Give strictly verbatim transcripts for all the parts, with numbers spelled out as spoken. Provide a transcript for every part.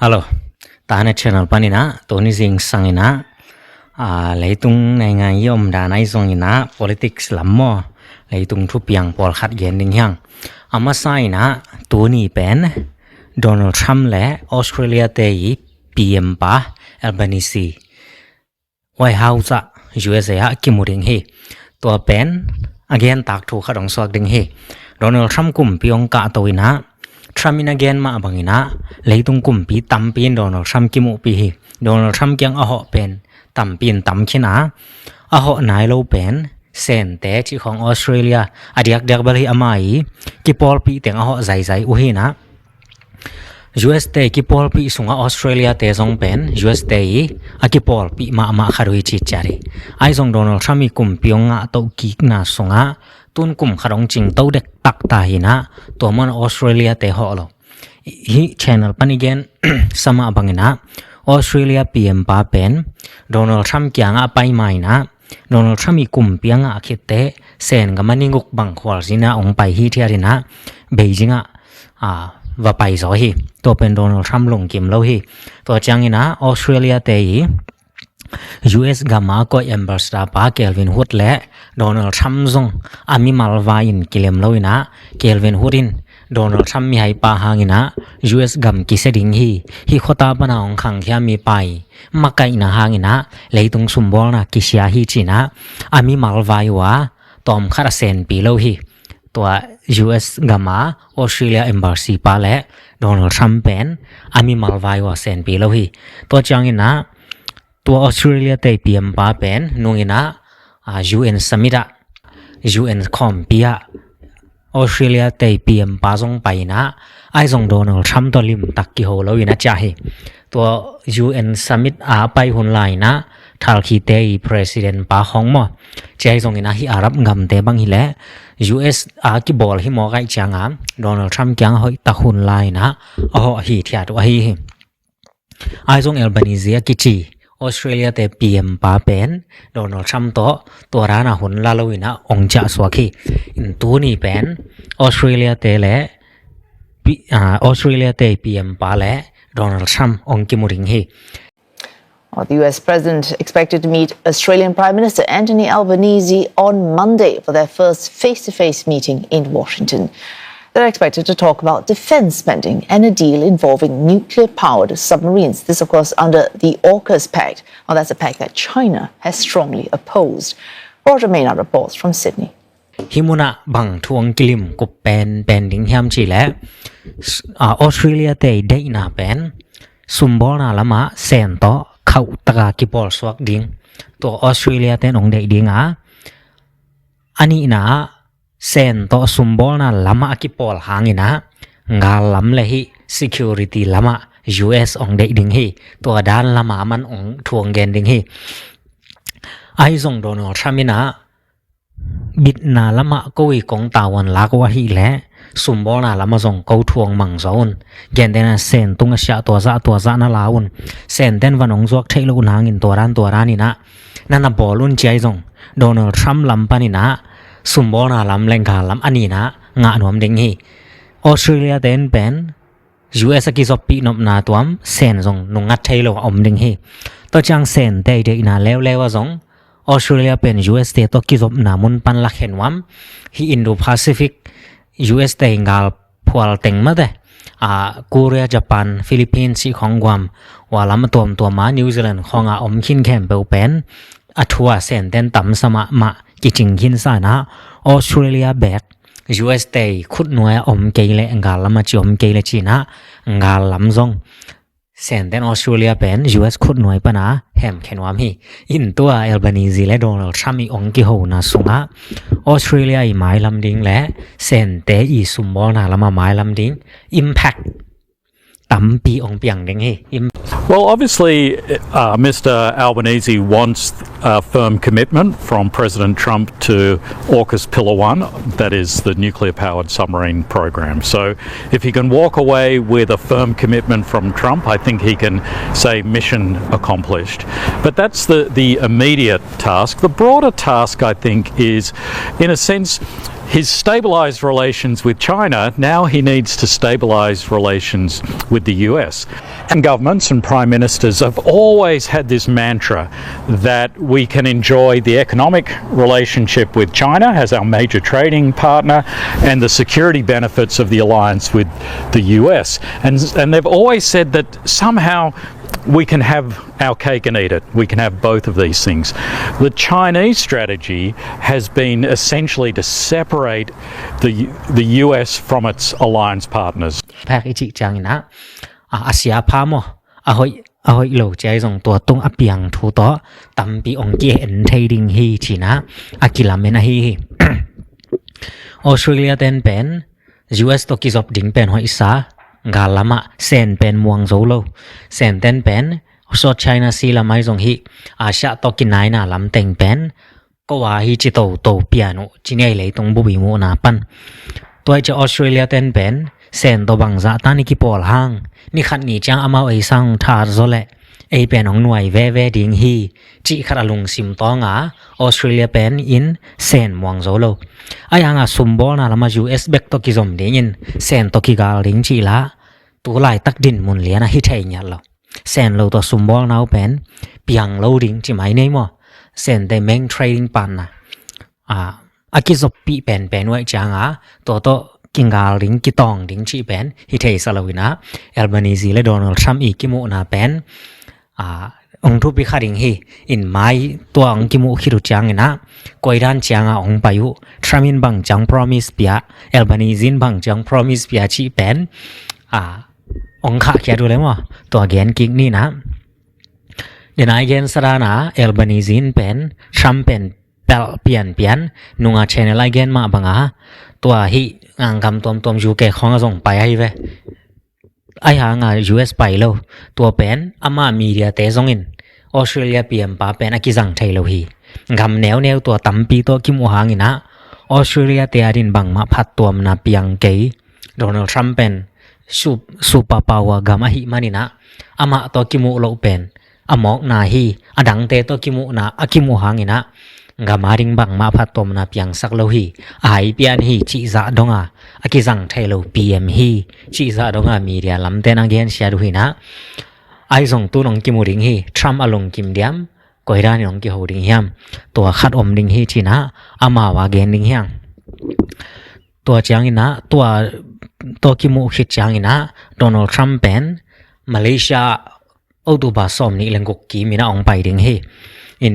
Hello, Tahan channel panin ah tuni zingsang in ah, aa, leitung naingan i omdan ahi zongin ah politics lam maw, leitung thupiang pawlkhat gen ding hi hang. A masa in ah tuni pen Donald Trump le Australia te i P M pa Albanese White House ah, U S A ah kimu ding hi. Tua pen a gen tak thu khat hong suak ding hi. Donald Trump kumpi hong kahto in ah, Trump in a gen mah bangin ah leitung kumpi tampi in Donald Trump kimuhpih hi. Donald Trump kiang a hawh pen tampi in tam khin a, a hawh nai lo pen Sente cih khawng Australia, a diakdiak bel hi ama i kipawlpih teng a hawh zaizai uh hi in ah, U S te kipawlpih sungah Australia te zong pen U S te i a kipawlpih mahmah khat uh hi cih ciat hi. Ahi zong Donald Trump i kumpi hong ngahtoh kikna sungah tun kum khat hong cingto dektak ta hi in ah, tua man Australia te hawh lo. Hih channel pan i gen sa mah bangin ah Australia P M pa pen Donald Trump kiangah a pai ma in ah, Donald Trump i kumpi a ngah khitteh Sen gam a ni guk bang khualzin ah hong pai hithiat in ah Beijing ah, aa, va pai zaw hi. Tua pen Donald Trump lungkim lo hi. Tua ciangin ah Australia te i U S gam a koih ambassador pa Calvin Hood le Donald Trump zong a mimal vai in kilem lo in ah, Calvin Hood in Donald Trump mihaipa hangin ah U S gam kisia ding hi, hih khuata pan a hong khangkhia mipa i makaihna hangin ah leitung sumbawlna kisia hi ci in ah a mimal vai uh a, tawmkhat a senpi lo hi. Tua U S gam a Australia embassy pa le Donald Trump pen a mimal vai uh a senpi lo hi. Tua ciangin ah tua Australia te i P M pa pen nung in ah, aa, U N summit ah, U N khawmpi ah Australia te i P M pa zong pai in ah, ahi zong Donald Trump tawh limtak kiho lo in a ciah hi. Tua U N summit a pai hun lai in ah Turkey te i president pa khawng maw, ci ahi zongin ah hih Arab gamte bang hi leh U S a kibawl hi mawk ahih ciangin Donald Trump kiang a hoihtak hun lai in ah a hawh hithiat uh ahi hi. Ahi zong Albanese a kici Australia te P M pa pen Donald Trump tawh tua dan a hun la lo in ah hong ciah suak hi. In tuni pen Australia te le P-, ah, Australia te P M pa le Donald Trump hong kimu ding hi. Well, the U S president expected to meet Australian Prime Minister Anthony Albanese on Monday for their first face-to-face meeting in Washington. They're expected to talk about defense spending and a deal involving nuclear-powered submarines. This, of course, under the AUKUS pact. Well, that's a pact that China has strongly opposed. Roger Maynard reports from Sydney. Hih munah bang thu hong kilim kup penpen ding hiam cih leh, s-, a, Australia te i deihna pen sumbawlna lamah Sen tawh khauhtaka kipawlsuak ding, tua Australia ten hong deih ding a, a nihna ah Sen tawh sumbawlna lamah a kipawl hangin ah gal lam le hih security lamah U S hong deih ding hi. Tua dan lamah man hong thu hong gen ding hi. Ahi zong Donald Trump in ah bitna lamah ko i kong tavuan lak uh ahih leh sumbawlna lamah zong ko thu hong mang zaw un. Gentehna Sen tung a siah tua zah tua zah na la un. Sen ten van hong zuak theih loh nangin tua dan tua dan in ah na na bawl un ci ahi zong Donald Trump lam panin ah sumbawlna lam le gal lam a ni in ah ngah nuam ding hi. Australia ten pen U S a kizoppih nopna tuam Sen zong nungngat thei lo a om ding hi. Tua ciang Sen te i deihna leuleu ah zong Australia pen U S te tawh kizopna mun pan lakhe nuam. Hih Indo-Pacific U S te i gal phual teng mate, a, Korea, Japan, Philippines cih khawng, Guam, ua lam a tuamtuam a New Zealand khawng a om khin khempeuh pen a thu a Sen ten tamsa mahmah kicing khinsa in ah Australia bek U S te i khutnuai a om kei leh gal lam a ci om kei leh ci in ah gal lam zong Sen ten Australia pen U S khutnuai pan a hemkhe nuam hi. In tua Albanese le Donald Trump i hong kihona sungah Australia i mailam ding le Sen te i sumbawlna lamah mailam ding impact tampi hong piang ding hi. Im- Well, obviously, uh, Mister Albanese wants a firm commitment from President Trump to AUKUS Pillar One, that is the nuclear-powered submarine program. So if he can walk away with a firm commitment from Trump, I think he can say mission accomplished. But that's the, the immediate task. The broader task, I think, is, in a sense, He's stabilized relations with China. Now he needs to stabilize relations with the U S. And governments and prime ministers have always had this mantra that we can enjoy the economic relationship with China as our major trading partner and the security benefits of the alliance with the U S. And, and they've always said that somehow we can have our cake and eat it. We can have both of these things. The Chinese strategy has been essentially to separate the, the U S from its alliance partners. แพกอีกจริงจังนะ อ่ะ อาเซียพาโม อร่อย อร่อยโล ใจส่งตัวตรง อเปียงทูต่อ ตั้มปีองเกียเอ็นเทรดดิ้งฮีจีนะ อากิลาเมนอะฮี ออสเตรเลียเต้นเป็น US ตัวกิจอบดิ้งเป็นหอยซา กาลามะ เซนเป็นมวงโซโล เซนเต้นเป็น South China Sea ลำไม่ส่งฮี อาเซียตัวกินนายนาลำเต็งเป็น ก็ว่าฮีจิโตโตเปียโน จิเนยเลยตรงบุบีมูนาปัน ตัวจะออสเตรเลียเต้นเป็น เซนตัวบังซะตานิกิปอลห่าง นี่ขัดนี่จังอามาไอซังทาร์โซเล ไอเป็นของหน่วยเวเวดิ้งฮี จิขัดอลุงซิมตองอา ออสเตรเลียเป็นอิน เซนมวงโซโล ไอห่างอาสุมบอลนาลามา US เบกตัวกิจอมดิ้งอิน เซนตัวกิกาลดิ้งจิละ ตัวลายตักดินมุนเลียนะ ฮิตไทยเนี่ยเรา เซนเราตัวสุมบอลนาวเป็น เปียงเราดิ้งจิไม่เนยมอ เซนแต่แมงเทรดดิ้งปันนะ อ่า อากิจบปีเป็นเป็นไว้จังอ่ะ ตัวโตกิงกาลดิ้งกิตองดิ้งจิเป็น ฮิตไทยสลาวินะ แอลบานีซีและโดนัลด์ทรัมป์อีกกิมูนาเป็น อ่า องทุบปีขัดดิ้งฮี อินไม้ตัวองกิมูคิดจังนะ กอยด้านจังอ่ะองไปอยู่ ทรัมป์อินบังจัง promise เปีย แอลบานีซีอินบังจัง promise เปียจิเป็น อ่า องขะเขียดูเลยมั้ง ตัวแกนกิกนี่นะ เดี๋ยวนายแกนสระนะ แอลบานีซีอินเป็น ทรัมป์เป็น เปลเปลี่ยนเปลี่ยน นุงอาเชนไลแกนมาบังอา ตัวฮี งานกำตวมตวมยูเกของส่งไปให้เว้ย ไอหางา US ไปแล้ว ตัวเป็น อามามีเดียเตซองอิน ออสเตรเลียเปียมปาเป็นอากิจังไทยแล้วฮี กำแนวแนวตัวตั้มปีตัวกิมูหางอินะ ออสเตรเลียเตอดินบังมาพัดตัวมนาเปียงเกย โดนัลด์ทรัมป์เป็น ซูซูเปอร์พาวเวอร์กำอหิมานินะ อามาตัวกิมูโลเป็น อมอกนาฮี อดังเตตัวกิมูนา อากิมูหางอินะ กำมาดิงบังมาพัดตัวมนาเปียงสักโลฮี ไอเปียนฮี จิจะดงอา อากิจังไทยโล PM ฮี จิจะดงอา มีเดียลำเตนอาเกนเชียดูฮีนะ ไอส่งตูนองกิมูดิงฮี ทรัมป์อลงกิมเดียม กอยด้านองกิโฮดิงเฮียม ตัวขัดอมดิงฮีจีนะ อามาว่าเกนดิงเฮียง ตัวจังอินะ ตัวตัวกิมูคิดจังอินะ โดนัลด์ทรัมป์เป็น มาเลเซีย โอตูบาสอมนี่เลงกุกกีมีนะองไปดิงฮี อิน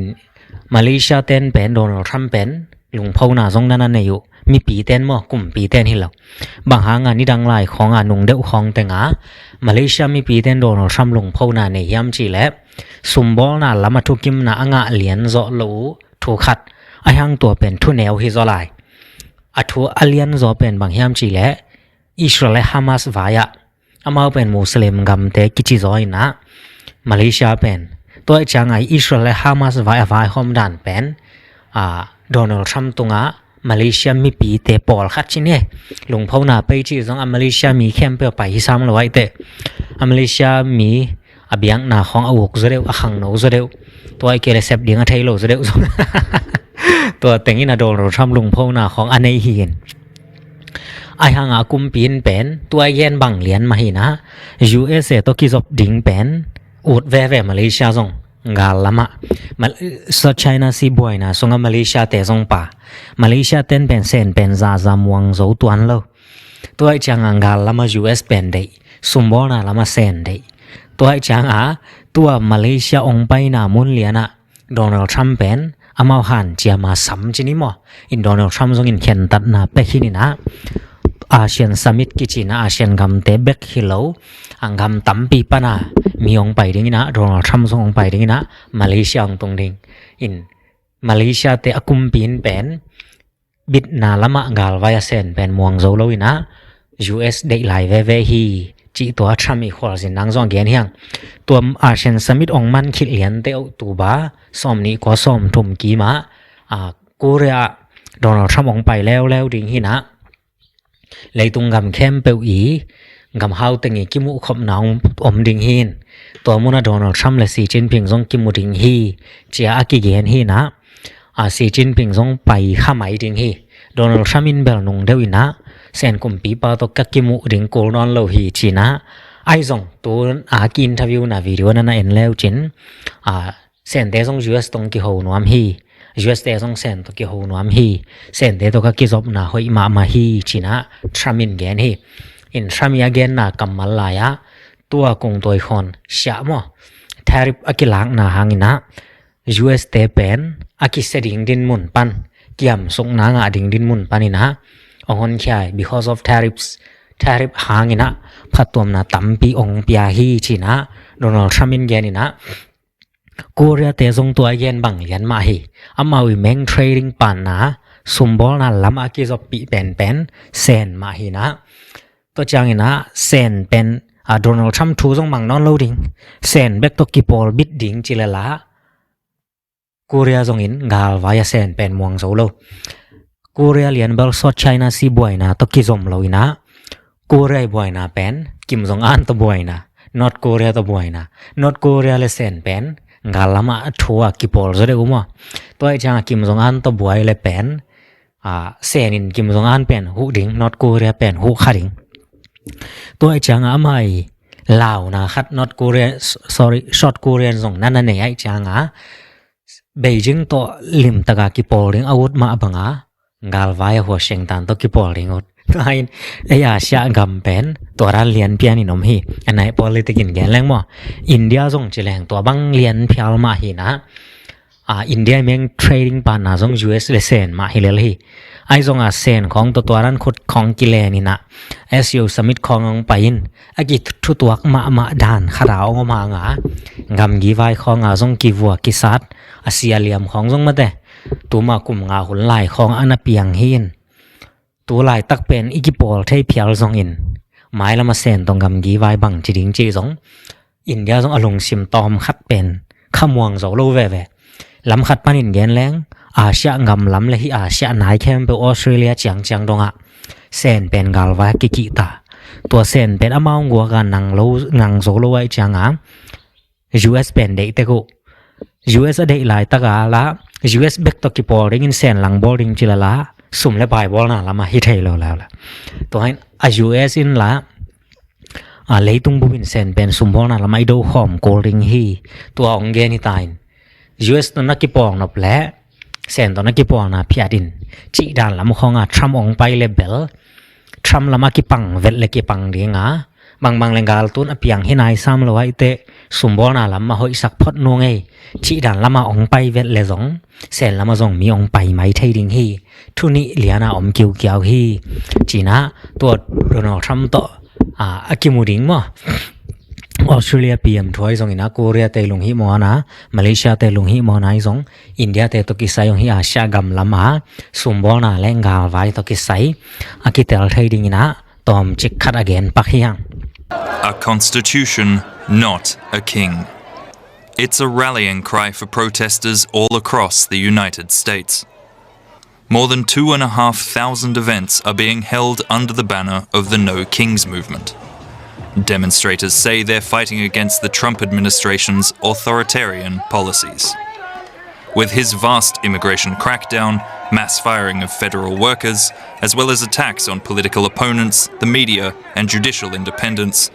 มาเลเซียเต้นเป็น โดนัลด์ทรัมป์เป็น ลุงพาวนาซงนั่นนั่นเนี่ยอยู่ มีปีเต้นมอกลุ่มปีเต้นฮิลเรา บางหางานนี่ดังหลายของอานุงเดวของแต่งอา มาเลเซียมีปีเต้น โดนัลด์ทรัมป์ลุงพาวนาในยามจีและ สุมบอลนาละมาทุกิมนาอ่างาเลียนโซลูทุขัด ไอหางตัวเป็นทุแนวฮิโซไล อทุอเลียนโซเป็นบางยามจีและ อิสราเอลฮามาสวายะ อามาเป็นมุสลิมกำเตกิจิโซอินะ มาเลเซียเป็น ตัวจังไออิสราเอลฮามาสวายะวายฮอมดันเป็น อ่า โดนัลด์ทรัมป์ตุงะ มาเลเซียมีปีเตปอลขัดชินเน ลุงพาวนาไปจีซองอามาเลเซียมีเข้มเปรียวไปฮิซามลอยเต อามาเลเซียมี อาเบียงนาของอาวุกโซเดวอาขังโนโซเดว ตัวไอเกลเซบเดียงอาไทโลโซเดว ตัวแต่งอินะ โดนัลด์ทรัมป์ลุงพาวนาของอันในฮีน ไอหางอากุมปีนเป็น ตัวเย็นบังเลียนมาฮีนะ USA ตัวกิจบดิงเป็น อุดแวแวมาเลเซียซง กาลละมะ มา South China Sea บวยนะซงอามาเลเซียเตซงปา มาเลเซียเต้นเป็นเซนเป็นซาซามวงโซตวนโล ตัวไอจังอ่ะกาลละมา US เป็นเดย สุมบอลนาละมาเซนเดย ตัวไอจังอ่ะ ตัวมาเลเซียองไปนามุนเลียนะ โดนัลด์ทรัมป์เป็น อามาหันเจียมาซ้ำจีนี่มอ อินโดนัลด์ทรัมป์ซงอินเข็นตัดนาเปกฮินินะ อาเซียนสมิตกิจินะ อาเซียนกำเตเบกฮิโล อังกำตั้มปีปะนา มีองไปดิงนะ โดนัลด์ทรัมป์ซงองไปดิงนะ มาเลเซียองตรงดิง อิน มาเลเซียเตอากุมปีนเป็น บิดนาละมะกาลวายเซนเป็นมวงโซโลอินะ US เดไลเวเวฮี จิตัวทรัมป์อีกคนสินนังซองเกียนเฮียง ตัวอาเซียนสมิตองมันคิดเลียนเตอตูบา สอมนี้ก็สอมทุมกีมา อ่า กูเรีย โดนัลด์ทรัมป์องไปแล้วแล้วดิงฮีนะ เลยตุงกำเข้มเปวอี กำฮาวเต็งอีกิมูขบนองอมดิงฮีน ตัวมุนะโดนัลด์ทรัมป์และสีจินผิงซงกิมูดิงฮี เจียอากิเกนฮีนะ อาสีจินผิงซงไปข้าไหมดิงฮี Donald Trump in bel nung deuh inah Sen kumpipa tawh ka kimuh ding kul nawn lo hi cinah, ahi zong tu a ki-interview na video na na en leu cin, a, Sente zong U S tawh kiho nuam hi, U S te zong Sen tawh kiho nuam hi, Sente tawh ka kizopna hoih mahmah hi cinah Trump in gen hi. In Trump i a genna kammal lai-ah tua kung tuai khawn siah maw, tariff a kilakna hanginah U S te pen a kisia ding dinmun pan, kiamsukna ngah ding dinmun paninah ong honkhia hi, because of tariffs, tariff hanginah phattuamna tampi ong pia hi cinah Donald Trump in geninah, Korea te zong tua i gen bang lian mah hi. Amau i main trading partner, sumbawlna lamah a kizoppih penpen Sen mah hinah, tua cianginah Sen pen, a, Donald Trump thu zong mang nawn lo ding, Sen bek tawh kipawl bit ding ci lel a, Korea zongin galvai a Sen pen muang zo lo. Korea lian bel South China Sea buaina tawh kizom lo inah, Korea i buaina pen Kim Jong Un tawh buaina, North Korea tawh buaina, North Korea le Sen pen gal lamah a thu a kipawl zaw deuh uh maw. Tua i ciangah Kim Jong Un tawh buai le pen, a, Sen in Kim Jong Un pen huh ding, North Korea pen huh kha ding. Tua i ciangah amah i launa khat North Korea, s-, sorry, South Korea in zong na na nei a i ciangah Beijing tawh limtaka kipawl ding a ut mah banga galvai a Huashengtan tawh kipawl ding ut. Tua in ei Asia gam pen tua dan lian pianin om hi. A nai politic in gen leng maw, India zong ci leng tua bang lian phial mah hinah, a, India i main trading partner zong U S le Sen mah hi lel hi. Ahi zongah Sen khawng tawh tua dan khut khawng kilen inah S C O summit khawng ong pai in, a kithutuak mahmah dan khat a ong om hanga gamgi vai khawnga zong kivua kisat, a sia liam khawng zong mate tuma kum nga hun lai khawng a na piang hi in, tu laitak pen i kipawl thei phial zongin mailama Sen tawh gamgi vai bang ci ding ci zong India zong a lungsim tawm khat pen khamuang zo lo veve. Lam khat panin gen leng, Asia gam lam le hih Asia nai khempeuh Australia ciangciang dongah Sen pen galvai a kikihta. Tua Sen pen amau guaka nang lo, nang zo lo a i cianga U S pen deih tek uh. U S a deih laitaka la U S bek tawh kipawl dingin Sen langbawl ding ci lel a, sum le paibawlna lamah hi thei lo lala. Tua in a U S in la, a, leitung bupin Sen pen sumbawlna lamah i do khawm kul ding hi. Tua ong gen hi ta in, U S tawh na kipawl nop le Sen tawh na kipawlna phiat in, cih dan lam khawnga Trump ong pai le bel Trump lamah kipang vet le kipang dinga, bangbang le galtun a piang hi nai sam lo aite, sumbawlna lamah hoihsak phot nung ei, cih dan lamah ong pai vet le zong Sen lamah zong mi ong pai mai thei ding hi. Thu nih liana om kiukiau hi cinah tua Donald Trump tawh, a, a kimu ding maw, Australia P M thu ahi zongin a, Korea te lunghimawhna, Malaysia te lunghimawhna ahi zong, India te tawh kisai ong hi Asia gam lama sumbawlna le galvai tawh kisai a kitel thei dinginah tawmcik khat a gen pak hi hang. A constitution, not a king. It's a rallying cry for protesters all across the United States. More than two and a half thousand events are being held under the banner of the No Kings movement. Demonstrators say they're fighting against the Trump administration's authoritarian policies. With his vast immigration crackdown, mass firing of federal workers, as well as attacks on political opponents, the media, and judicial independence,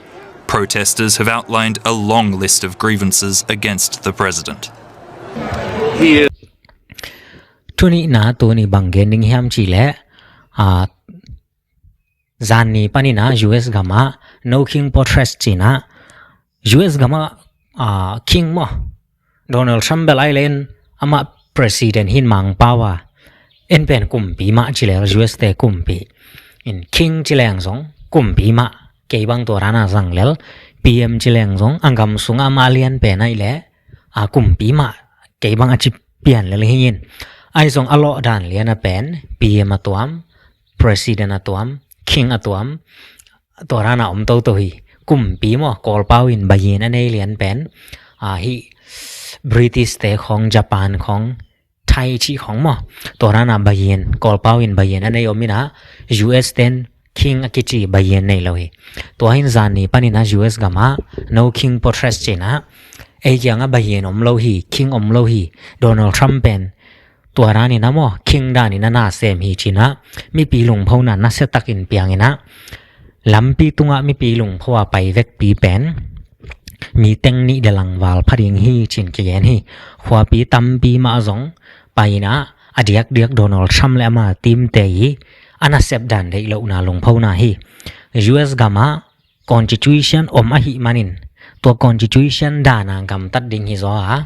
protesters have outlined a long list of grievances against the president. Thu nihna tuni bang gen ding hiam cihleh, a, zanni paninah U S gamah No King Protest cinah U S gamah, a, King maw, Donald Trump bel ai len amah president hin mangpau a, en pen kumpi mah ci le U S te kumpi in, King ci leng zong kumpi mah, kei bang tua dana zang lel, P M ci leng zong a gam sungah amah lian pen ai le, a, kumpi mah, kei bang a ci pian lel hi in. Ai zong a lawh dan liana pen P M a tuam, president a tuam, King a tuam, tua dana om toto hi. Kumpi maw, Kawlpau in bayin a nei lian pen, a, hi British te khawng, Japan khawng, Thai cih khawng maw, tua dana bayin, Kawlpau in bayin a nei om inah U S ten King a kici bayin nei lo hi. Tua hin zanni paninah U S gamah No King Protest cinah, ei kiangah bayin om lo hi, King om lo hi, Donald Trump pen tua danin a maw, khing danin a na sem hi cinah, mipi lungphona nasia takin pianginah, lampi tungah mipi lungpho a pai vekpi pen mi teng nih delang val pha ding hi cin kigen hi. Khuapi tampi mah zong painah a diakdiak Donald Trump le ama teamte i a nasep dan deih lohna lungphona hi. U S gamah constitution om ahih manin tua constitution dana gamtat ding hi zaw a,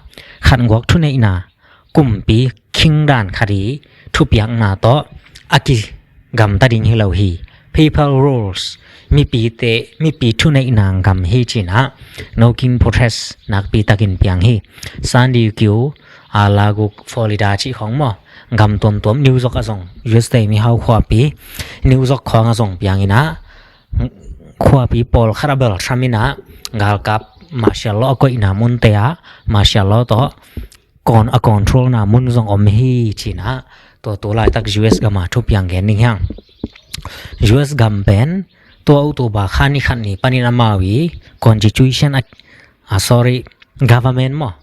khatguak thuneihna kumpi khing dan khat i thupiakna tawh a kigamta ding hi lo hi. People rules, mipite, mipi thuneihna gam hi cinah, no king protest nakpi takin piang hi. San Diego, a Lago Florida cih khawng maw, gam tuamtuam, New York a zong, U S te mihau khuapi, New York khawng a zong pianginah, khuapi pawlkhat a bel Trump inah galkap martial law a koihna munte ah martial law tawh kon a controlna mun zong om hi cinah, tua tu laitak U S gama thupiang gen ding hiang. U S gam pen tua October kha ni khat ni panin amau i constitution a, a sorry, government maw,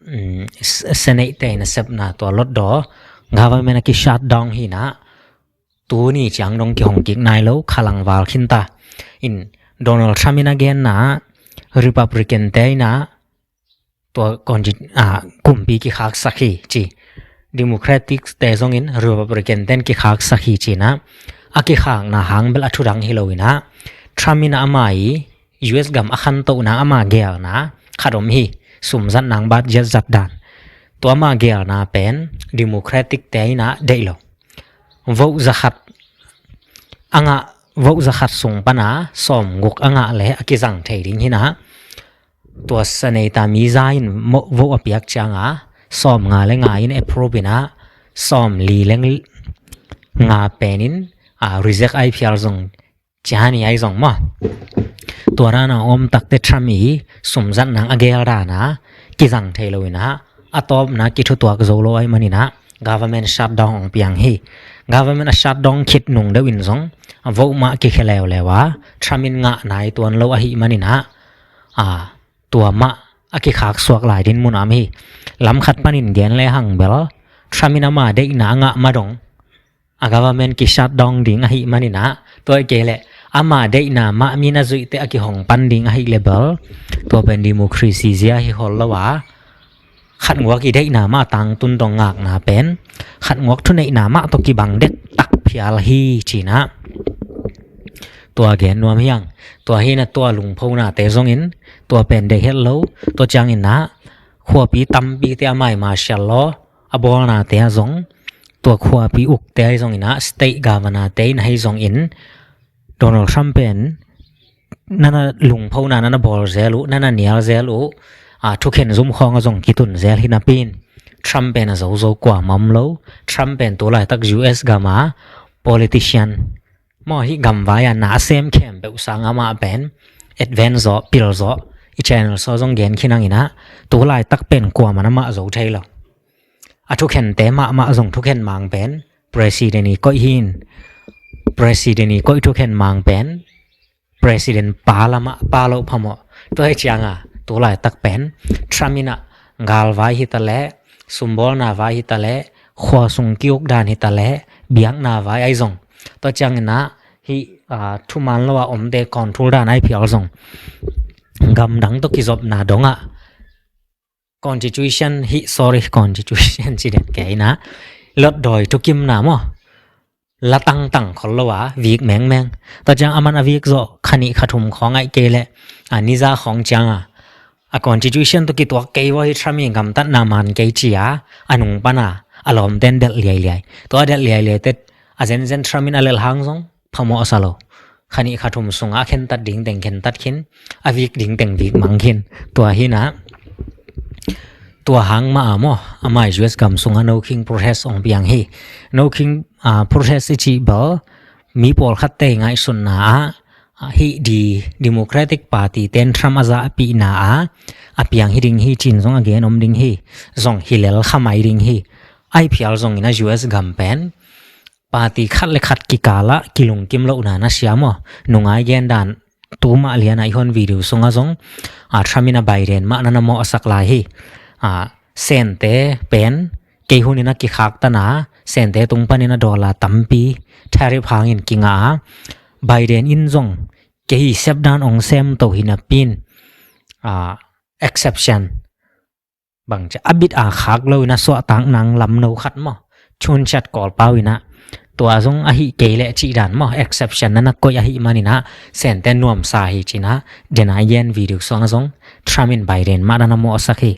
um, Senate te in a sepna tua lotdaw government a ki shutdown hinah, tuni ciang dong kihong kik nai lo, khalang val khinta. In Donald Trump in a genna Republican te inah tua consti-, ah, kumpi kikhaksak hi ci. Democratic te zongin Republican ten kikhaksak hi cinah, a kikhakna hang bel a thudang hi lo inah, Trump inah ama i U S gam a khantohna ama gelna khat om hi. Sumzat nang bat ziatzat dan. Tua ama gelna pen Democratic te inah deih lo. Vote zakhat a ngah, vote zakhat sung pana sawmguk a ngah le a kizang thei ding hinah, tua Senate mi za in vote a piak cianga sawmnga le nga in approve inah, sawmli le nga penin, a, reject ai phial zong ciani ai zong maw. Tua dana om takte Trump i sumzat nang a gel dana kizang thei lo inah, a tawpna kithutuak zo lo ai maninah government shutdown hong piang hi. Government a shutdown khit nung deuh in zong a vote mah kikhia leuleu a, Trump in ngah nai tuan lo ahih maninah, a, tua mah a kikhaksuak lai din mun a om hi. Lamkhat panin gen le hang bel Trump in ama deihna a ngah ma dong a government ki shutdown ding ahih maninah, tua i kei leh ama deihna mah mi na zuihte a kihong pan ding ahih le bel, tua pen democracy zia hi hol lo a, khatguak i deihna mah tangtun dong ngakna pen khatguak thuneihna mah tawh kibang dektak phial hi cinah. Tua gen nuam hiang. Tua hinah tua lungphonate zongin tua pen deih het lo. Tua cianginah khuapi tampite a mai martial law a bawlnate a zong, tua khuapi ukte ahi zonginah state governor te in ahi zongin Donald Trump pen nana lungphona nana bawl zel uh, nana nial zel uh, a, thukhen zum khawng a zong kitun zel hi napi in Trump pen a zozo kuamah om lo. Trump pen tu laitak U S gama politician maw, hih gamvai a na a sem khempeuh sang amah pen advance zawh, pil zawh, i channel saw zong gen khin hanginah tu laitak pen kuamah amah zo thei lo. A thukhente mahmah zong thukhen mang pen president i koih hin, president i koih thukhen mang pen president pa lamah pa loh phamawh. Tua hi cianga tu laitak pen Trump inah galvai hitaleh, sumbawlna vai hitaleh, khua sung ki-uk dan hitaleh, biakna vai ahi zong, tua cianginah hih, a, thuman lo a omte control dan ahi phial zong, gamdang tawh kizopna dongah constitution hi, sorry, constitution ci den kei inah, lotdawi thukimna maw, la tangtang khol lo a, vik mengmeng. Tua ciang aman a vik zawh kha nih kha thum khawng aih kei leh, a, niza khawng cianga, a, constitution tawh kituak kei vaw hi, Trump i gamtatna man kei ci a, a nung pana a lawmten delh liailiai. Tua a delh liailiai tet a zenzen Trump in a lelh hang zong phamawh a sa lo. Kha nih kha thum sungah a khentat ding teng khentat khin, a vik ding teng vik mang khin. Tua hinah, tua hang mah a maw, amai U S gam sungah no king protest hong piang hi. No king, a, protest i cih bel mi pawlkhatte ngaihsutna ah, a, hih di Democratic Party ten Trump a zahpihna ah a piang hi ding hi cin zong a gen om ding hi. Zong hi lel kha mai ding hi. Ahi phial zongin a U S gam pen party khat le khat kikalah kilungkim lohna na sia maw? Nungai gen dan tu mah lianah i hon video sungah zong, a, Trump in a Biden mah nana mawhsak lai hi. A, Sente pen kei hun in a kikhaktan a, Sente tung panin a dollar tampi tariff hangin kingah a, Biden in zong kei sep dan ong sem to hi napi in, ah, exception, bang ci a, a bit a khak lo in a suahtak nang lam no khat maw, chun chat Kawlpau in a, tua zong ahi kei leh cih dan maw, exception na na koih ahih manin a, Sente nuamsa hi ci-in a, dena yen video sung ah zong Trump in Biden mah dan a mawhsak hi.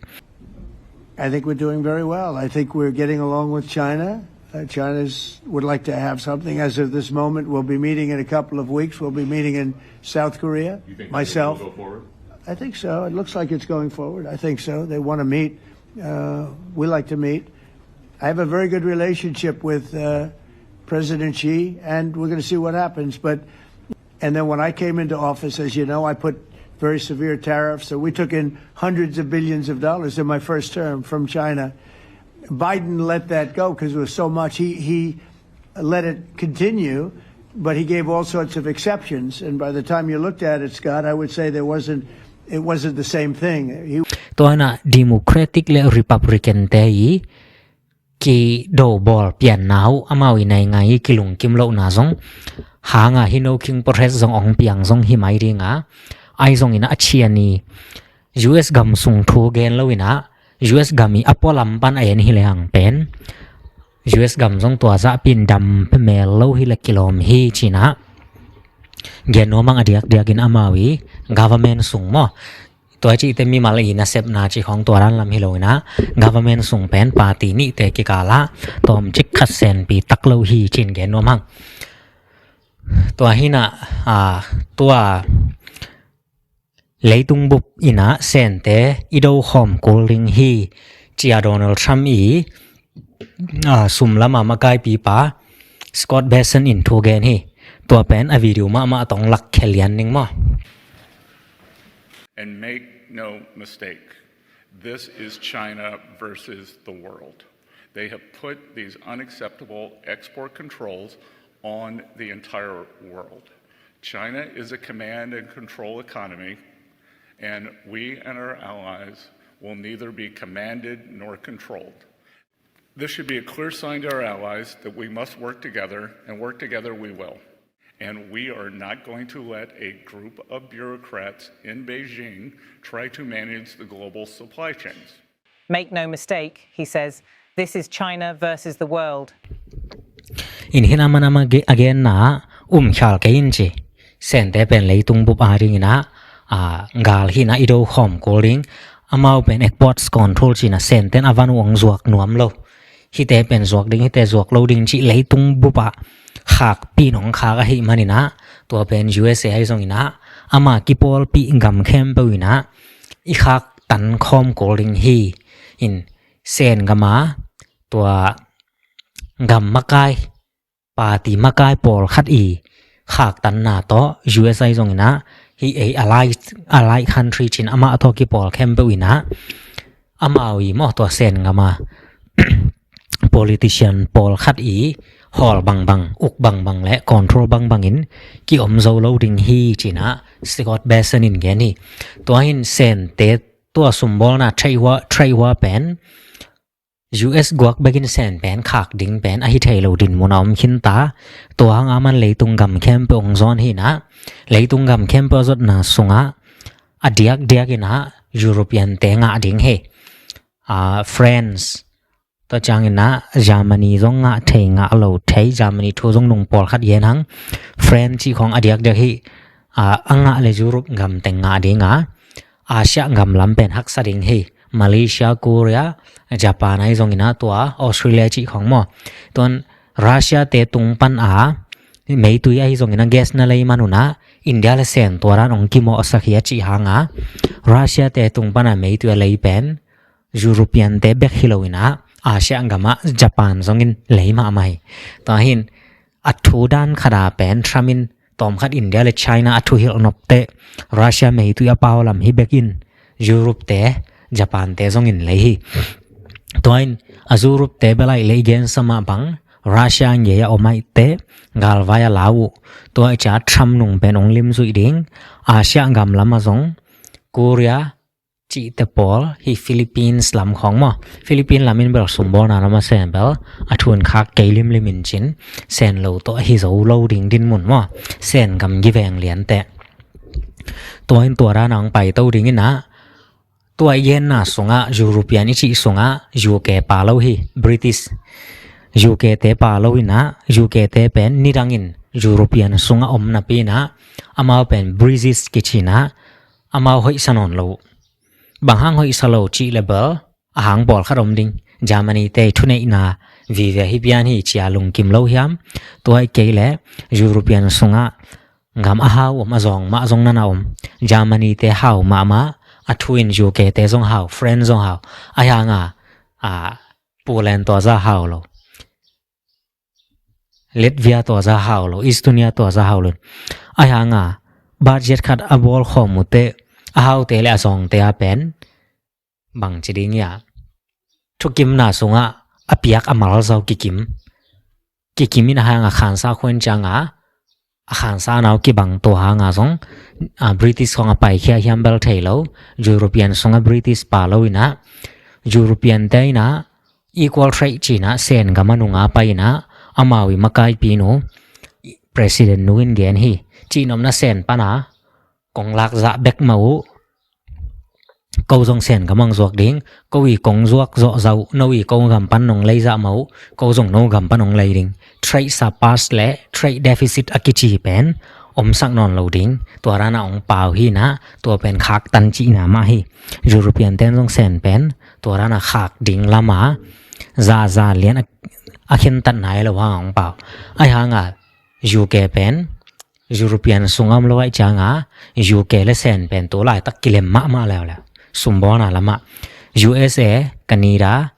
I think we're doing very well. I think we're getting along with China. Uh, China's would like to have something as of this moment. We'll be meeting in a couple of weeks. We'll be meeting in South Korea. You think that myself will go forward? I think so. It looks like it's going forward. I think so. They want to meet. Uh, we like to meet. I have a very good relationship with, uh, President Xi, and we're gonna see what happens. But, and then when I came into office, as you know, I put very severe tariffs, so we took in hundreds of billions of dollars in my first term from China. Biden let that go 'cause it was so much. He, he let it continue, but he gave all sorts of exceptions. And by the time you looked at it, Scott, I would say there wasn't, it wasn't the same thing. He Tua in a Democratic le Republican te i kidobawl pianna uh, amau i naingngai i kilungkim lohna zong hang a, hi no king protest zong ong piang zong hi mai ding a, ahi zongin a, a cian i U S gam sung thu gen lo in a, U S gam i a pualam pan a en hi lehang pen, U S gam zong tua zahpi in dam pia mel lo hi leh kilawm hi ci-in a gen nuam hang. A diakdiakin amau i government sung maw, tua cihte mimal i nasepna cih khawng tua dan lam hi lo in a, government sung pen party nihte kikal ah tawmcik khat senpi tak lo hi ci-in gen nuam hang. Tua hi in a, ah, tua leitung bup in a Sente i do khawm kul ding hi ci-a Donald Trump i, ah, sum lam a makaipipa Scott Bessent in thu gen hi. Tua pen a video mahmah tawh ong lakkhia lian ning maw. And make no mistake, this is China versus the world. They have put these unacceptable export controls on the entire world. China is a command and control economy, and we and our allies will neither be commanded nor controlled. This should be a clear sign to our allies that we must work together, and work together we will. And we are not going to let a group of bureaucrats in Beijing try to manage the global supply chains. Make no mistake, he says, this is China versus the world. In hi in a, aman a genna um khial kei in ci. Sente pen leitung bup a ding in a, a, gal hi in a i do khawm kul ding. Amau pen export control ci-in a Sente in a van uh ong zuak nuam lo. Hihte pen zuak ding, hihte zuak lo ding cih leitung bup a khakpih in ong khak ahih manin a, tua pen U S A ahi zongin a, ama kipawlpih gam khempeuh in a i khaktan khawm kul ding hi. In Sen gam a tua gam makai, party makai pawlkhat i khaktanna tawh U S A ahi zongin a, hih ei allied, allied country ci-in amah tawh kipawl khempeuh in a, amau i maw, tua Sen gam a politician pawlkhat i hawl bangbang, uk bangbang le control bangbang in ki-om zo lo ding hi ci-in a Scott Bessent in gen hi. Tua hi in Sente tua sumbawlna trade war, trade war pen U S guak bekin Sen pen khak ding pen ahi thei lo dinmun a om khin ta. Tua hang a man leitung gam khempeuh ong zawn hi in a, leitung gam khempeuh a zotna sungah a diakdiak in a European te ngah ding hi. A, France, tua ciangin a Germany zong ngah thei, ngah lo thei, Germany thu zong nung pawlkhat gen hang. France cih khawng a diakdiak hi. A, a ngah le Europe gam teng ngah ding a, Asia gam lam pen haksa ding hi. Malaysia, Korea, Japan ahi zongin a, tua Australia cih khawng maw. Tuan Russia te tung pan a meitui ahi zongin a gas na lei man un a, India le Sen tua dan ong kimawhsak hi a cih hang a, Russia te tung pan a meitui a lei pen European te bek hi lo in a, Asia gam ah Japan zongin lei mahmah hi. Tua hi in a thu dan khat a pen Trump in tawmkhat India le China a thuhilh nop teh Russia meitui a pau lam hi bekin Europe te, Japan te zongin lei hi. Tua in a Europe te bel a i lei gensa mah bang Russia ngei a om ahih teh galvai a lau uh. Tua i ciang Trump nung pen ong limzuih ding. Asia gam lam ah zong Korea, cihte pawl hi Philippines lam khawng maw. Philippines lam in bel sumbawlna lam a sen bel a thu in khak kei limlim in cin, sen lo tawh hi zo lo ding dinmun maw. Sen gam giveng liante. Tua in tua dan a hong paito ding in ah, tua i genna sungah European i cih sungah U K pa lo hi, British. U K te pa lo in ah, U K te pen nidangin European sungah om napi in ah, amau pen British kici in ah, amau hoihsa nawn lo. Bang hang hoihsa lo cih le bel a hang pawlkhat om ding. Germany te thuneihna vive hi pian hi cia lungkim lo hiam? Tua hi kei le European sungah gam a hau om, a zawng mah zong nana om. Germany te hau mahmah, a thu in U K te zong hau, France zong hau. Ahi hanga, a, Poland tua za hau lo, Latvia tua za hau lo, Estonia tua za hau lo. Ahi hanga, budget khat a bawl khawm uh teh, a haute le a zawngte a pen bang ci ding ia, thukimna sungah a piak a malzau kikim. Kikim in a hanga khansa khuan cianga, a khansa nau kibang tua hanga zong, a, British khawng a paikhia hiam bel thei lo. European sungah British pa lo in ah, European te in ah equal trade ci in ah, sen gam a nunga pai in ah, amau i makaipi nu, President nu in gen hi. Cih nopna sen pana kong lak zah bek mah uh, ko zong sen gam hong zuak ding, ko i kong zuak zawh zah uh, no i ko gam pan nong lei zah mah uh, ko zong no gam pan nong lei ding. Trade surplus le trade deficit a kici pen omsak nawn lo ding. Tua dan a hong pau hi in ah, tua pen khaktan cihna mah hi. European ten zong sen pen tua dan a khak ding lam a za za lian a, a khentatna hi lo hang hong pau. Ahi hanga U K pen European sung a om lo ahih cianga, U K le sen pen tu laitak kilem mahmah leuleu. Sumbawlna lamah U S A, Canada,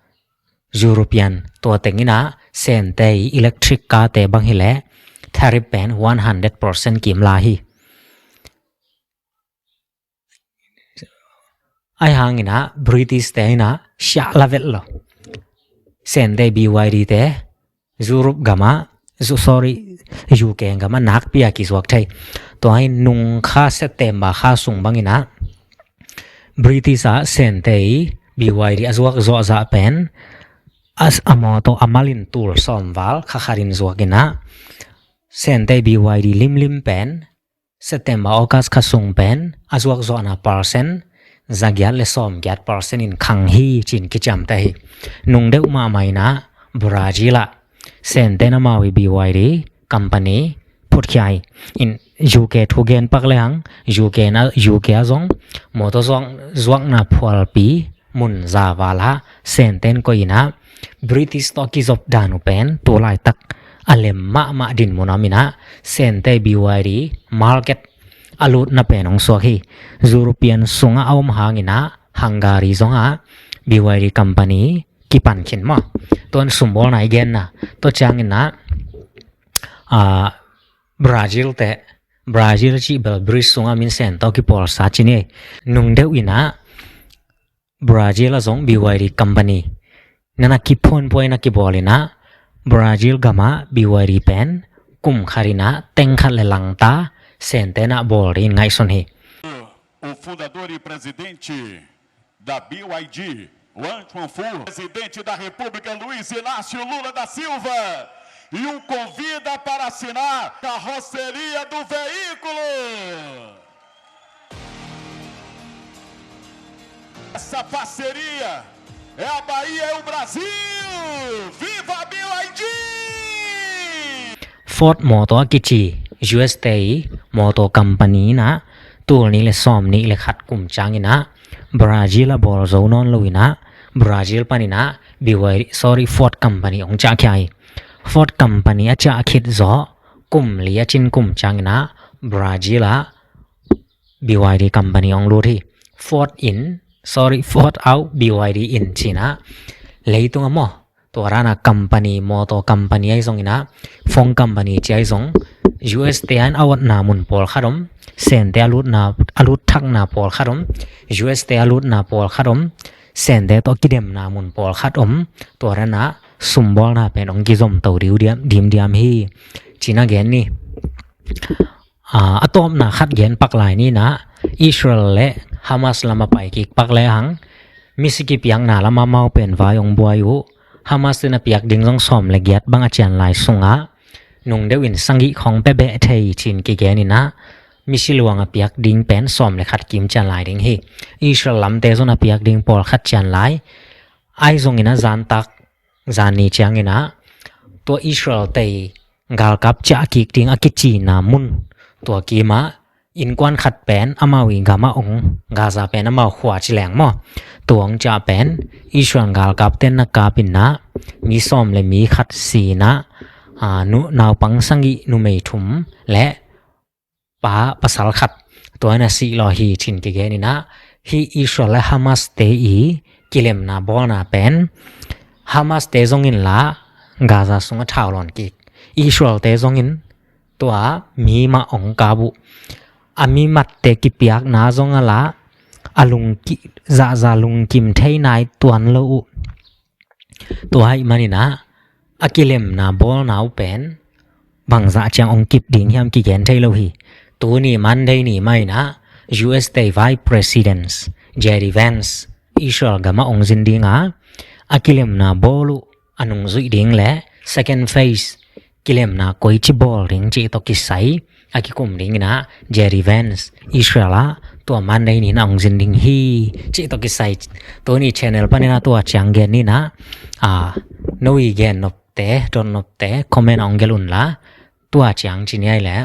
European tua teng in ah sente i electric car te bang hileh tariff pen one hundred percent kim la hi. Ahi hangin ah British te in ah siah la vet lo. Sente B Y D te Europe gam ah, zu-, sorry, U K gam ah nakpi a kizuak thei. Tua hi nung kha September kha sung bangin ah British ah sente i B Y D a zuak zawh zah pen a s-, a mawtaw a malin tul sawm val kha khatin zuak in ah, sente B Y D limlim pen September, August kha sung pen a zuak zawhna percent zagiat le sawmgiat percent in khang hi cin kiciamteh hi. Nung deuh mahmah in ah Brazil ah sente in amau i B Y D company phutkhia hi. In U K thu gen pak le hang, U K na, U K ah zong mawtaw zuak, zuakna phualpi mun za val ah sente in koih in ah, British tawh kizop dan uh pen tu laitak a lem mahmah dinmun om in ah, sente B Y D market a lutna pen hong suak hi. European sungah a om hangin ah Hungary zongah B Y D company kipan khin maw. Tuan sumbawlna i genna tua ciangin ah, a, Brazil te, Brazil cih bel British sungah min sen tawh kipawlsa ci ni. Nung deuh in ah Brazil ah zong B Y D company nana kiphuanpuai na kibawl in ah, Brazil gam ah B Y D pen kum khat in ah teng khat le langta sente in ah bawl ding in ngaihsun hi. O fundador e presidente da B Y D, Wang Chuanfu, presidente da República Luiz Inácio Lula da Silva, e o convida para assinar carroceria do veículo. Essa parceria é a Bahia, é o Brasil! Viva a B Y D! Ford mawtaw a kici U S te i mawtaw company in ah tul nih le sawm nih le khat kum ciangin ah Brazil ah bawl zo nawn lo in ah, Brazil panin ah B Y D, sorry, Ford company hong ciahkhia hi. Ford company a ciah khit zawh kum li a cin kum ciangin ah Brazil ah B Y D company hong lut hi. Ford in, sorry, Ford out, B Y D in ci in ah, leitung ah maw, tua dan a company, mawtaw company ahi zongin ah, phone company ci ahi zong, U S te in a otna mun pawlkhat om, sente a lutna, a lut thakna pawlkhat om, U S te a lutna pawlkhat om, sente tawh kidemna mun pawlkhat om. Tua dan a sumbawlna pen hong kizomto diu diam, dimdiam hi, ci in ah gen ni. A, a tawpna khat gen pak lai ni in ah, Israel le Hamas lam a pai kik pak le hang, misi kipiakna lam a amau pen vai hong buai uh. Hamas te na piak ding zong sawm le giat bang a cian lai sungah nung deuh in sagih khong pia beh thei ci-in kigen in ah, misi luang a piak ding pen sawm le khat kim cian lai ding hi. Israel lamte zong a piak ding pawlkhat cian lai. Ahi zongin ah zantak, zan ni ciangin ah, tua Israel te galkap ciah kik ding a kicina mun, tua kimah innkuan khat pen amau i gamah ong, Gaza pen amau khua ci leng maw, tua ong ciah pen Israel galkap ten na kap in ah, mi sawm le mi khat si in ah, a, nu, naupang sagih, numei thum le pa pasal khat, tua in a sih law hi ci-in kigen in ah, hih Israel le Hamas te i kilemna bawlna pen, Hamas te zongin la Gaza sungah thau lawn kik, Israel te zongin tua mi mah ong kap uh. A mi matte kipiakna zong a la, a lungki, zahzah lungkim thei nai tuan lo uh. Tua ahih manin ah, a kilemna bawlna uh pen bangzah ciang ong kip ding hiam kigen thei lo hi. Tuni Monday ni mah in ah, U S te Vice President J D Vance Israel gamah ong zin ding a, a kilemna bawl uh a nungzuih ding le second phase kilemna koici bawl ding cih tawh kisai a kikum ding in ah, J D Vance Israel ah tua Monday ni in ah ong zin ding hi cih tawh kisai. Tuni channel panin ah tua ciang gen ni in ah, a, no i gen nopte, dot nopte comment a ong gelh un la, tua ciang ci ni ai le.